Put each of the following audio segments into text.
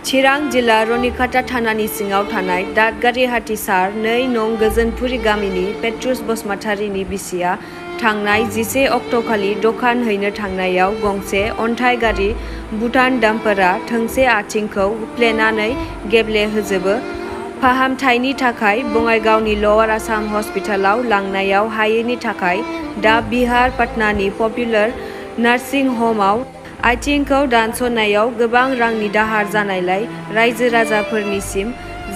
चिरां जिल्ला रनिखाता थानानि सिङाव थानाय दादगारि हाथिसार 2 नं गोजोनपुरी गामिनि पेट्रुस बसुमतारीनि बिसिया थांनाय 11 अक्ट'खालि दखान हैनो थांनायाव गंसे अन्थाइ गारि भुटान डाम्पारा थोंसे आथिंखौ हुफ्लेनानै गेब्लेहोजोबो। फाहामथायनि थाखाय बङाइगावनि लवार आसाम हस्पिटालाव लांनायाव हायैनि थाखाय दा बिहार पाटनानि पपुलार नार्सिं हमाव आथिंखौ दानस'नायाव गोबां रांनि दाहार जानायलाय रायजो राजाफोरनिसिम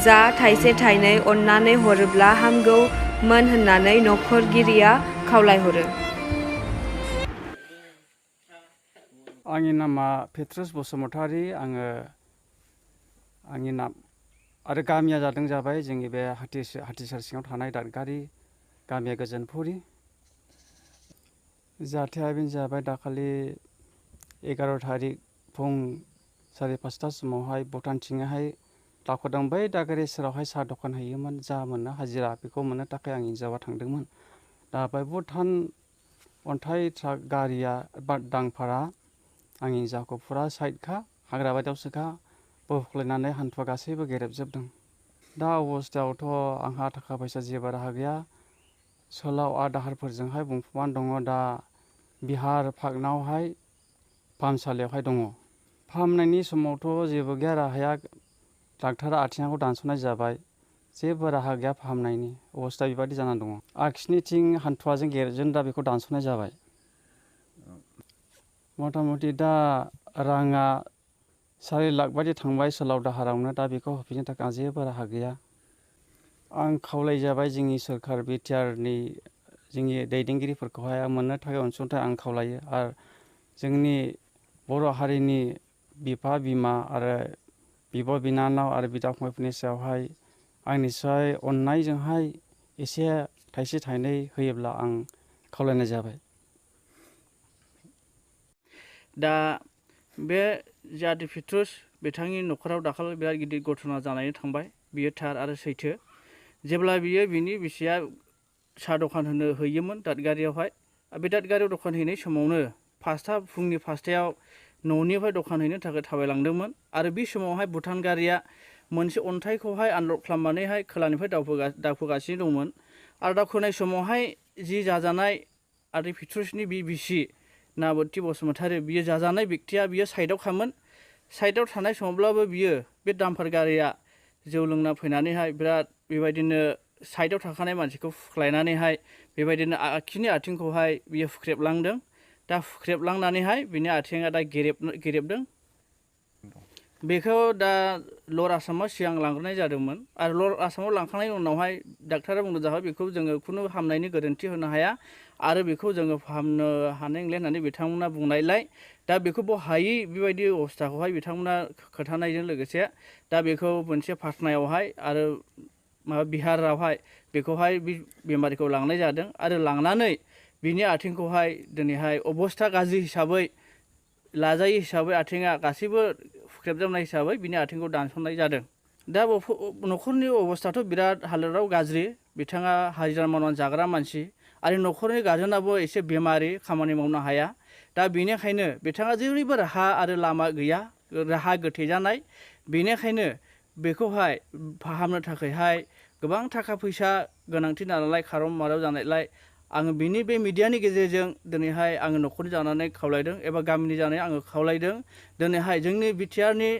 जा थाइसे थाइनै अननानै हरोब्ला हामगौमोन होननानै नखरगिरिया खावलायहरो। आंनि नामा पेट्रुस बसुमतारी। आंनि नाम आरो गामिया जाबाय जोंनि बे हाथिसार सिङाव थानाय दादगारि गामिया गोजोनपुरी। जाथाया बेनो जाबाय दाखालि 11 थारिख फुं 5:30 समावहाय भुटानथिंहाय दावखोदों। बै दादगारि सेरावहाय साहा दखान हैयोमोन। जा मोननो हाजिरा बेखौ मोननो थाखाय आं हिन्जावा थांदोंमोन। दा बै भुटान अन्थाइ ट्राक गारिया दांफारा आंनि हिन्जावखौ फुरा साइडखा हाग्रा बारियावसोखा बोफ्लेनानै हान्थुआ गासैबो गेरेबजोबदों। दा अबस्थायावथ' आंहा थाखा फैसा जेबो राहा गैया। सोलाव दाहारफोरजोंहाय बुंफबनानै दङ। दा बिहार पाटनायावहाय फाहामसालियावहाय दङ। फाहामनायनि समावथ' जेबो गैया राहाया। डाक्टारा आथिंखौ दानस'नाय जाबाय। जेबो राहा गैया फाहामनायनि। अबस्था बेबायदि जानानै दङ। आगसिनिथिं हान्थुआजों गेरेबजों दा बेखौ दानस'नाय जाबाय। मथा मथि दा राङा 4 लाख बायदि थांबाय सोलाव दाहारावनो। दा बेखौ होफिननो थाखाय आं जेबो राहा गैया। आं खावलायजाबाय जोंनि सोरखार बिटिआरनि जोंनि दैदेनगिरिफोरखौहाय मोननो थाखाय अनसुंथाइ आं खावलायो। आरो जोंनि बर' हारिनि बिफा बिमा आरो बिब' बिनानाव आरो बिदा फंबायफोरनि सायावहाय आंनिफ्राय अननायजोंहाय एसे थाइसे थाइनै होयोब्ला आं खावलायनाय जाबाय। दा बे जाहाथे पेट्रुस बिथांनि न'खराव दाखालि बिराद गिदिर घटना जानानै थांबाय। बियो थार आरो सैथो। जेब्ला बिनि बिसिया साहा दखान हैयोमोन दादगारियावहाय। बे दादगारियाव दखान हैनाय समावनो फुंनि 5टायाव न'निफ्राय दखान हैनो थाखाय थाबायलांदोंमोन। आरो बे समावहाय भुटान गारिया मोनसे अन्थाइखौहाय आनलड खालामनानैहाय खोलानिफ्राय दावखोगासिनो दंमोन। आरो दावखोनाय समावहाय जि जाजानाय आरो पेट्रुसनि बिसि नाबथि बसुमतारी बियो जाजानाय बेक्तिया बियो साइडआवखामोन। साइडआव थानाय समावब्लाबो बियो बे डाम्पार गारिया जौ लोंना फैनानैहाय बिराद बेबायदिनो साइडआव थाखानाय मानसिखौ फुख्लायनानैहाय बेबायदिनो आखिनि आथिंखौहाय बियो फुख्रेबलांदों। दा फुख्रेबलांनानैहाय बिनि आथिङा दा गेरेबदों। बेखौ दा लवार आसामाव सिगां लांग्रोनाय जादोंमोन। आरो लवार आसामाव लांखांनायनि उनावहाय डाक्टारा बुंदों जाबाय बेखौ जोङो खुनु हामनायनि गेरेन्टि होनो हाया। आरो बेखौ जोङो फाहामनो हानाय नंला होननानै बिथांमोना बुंनायलाय दा बेखौ हायै बेबायदि अबस्थाखौहाय बिथांमोना खोन्थानायजों लोगोसे दा बेखौ मोनसे पाटनायावहाय आरो बिहारावहाय बेखौहाय बेमारिखौ लांनाय जादों। आरो लांनानै बिनि आथिंखौहाय दिनैहाय अबस्था गाज्रि हिसाबै लाजायै हिसाबै आथिङा गासैबो फुख्रेबजोबनाय हिसाबै बिनि आथिंखौ दानस'नाय जादों। दा न'खरनि अबस्थाथ' बिराद हालोदाव गाज्रि। बिथाङा हाजिरा मावनानै जाग्रा मानसि आरो न'खरनि गारजेनाबो एसे बेमारि खामानि मावनो हाया। दा बेनिखायनो बिथाङा जेरैबो राहा आरो लामा गैया। राहा गोथे जानाय। बेनिखायनो बेखौहाय फाहामनो थाखायहाय गोबां थाखा फैसा गोनांथि नालाय खारन माराव जानायलाय आङो बे मिडियानि गेजेरजों दिनैहाय आङो न'खरनि जानानै खावलायदों एबा गामिनि जानानै आङो खावलायदों। दिनैहाय जोंनि बिटिआरनि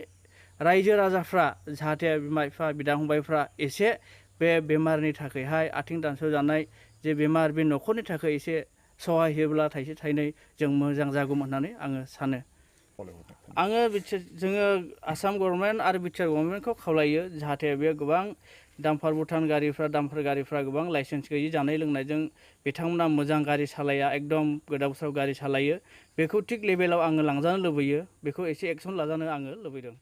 रायजो राजाफ्रा जाहाथे बिमा बिफा बिदा फंबायफ्रा एसे बे बेमारनि थाखायहाय आथिं दानस'जानाय जे बेमार बे न'खरनि थाखाय एसे सहाय होयोब्ला थाइसे थाइनै जों मोजां जागौमोन होननानै आङो सानो। जोङो आसाम गभर्नमेन्ट आरो बिटिआर गभर्नमेन्टखौ खावलायो जाहाथे बे गोबां डाम्पार गारिफ्रा गोबां लाइसेन्स गैयि जानाय लोंनायजों बिथांमोना मोजां गारि सालाया एकदम गोदाव सोराव गारि सालायो। बेखौ थिग लेभेलाव आङो लांजानो लुबैयो। बेखौ एसे एक्सन लाजानो आङो लुबैदों।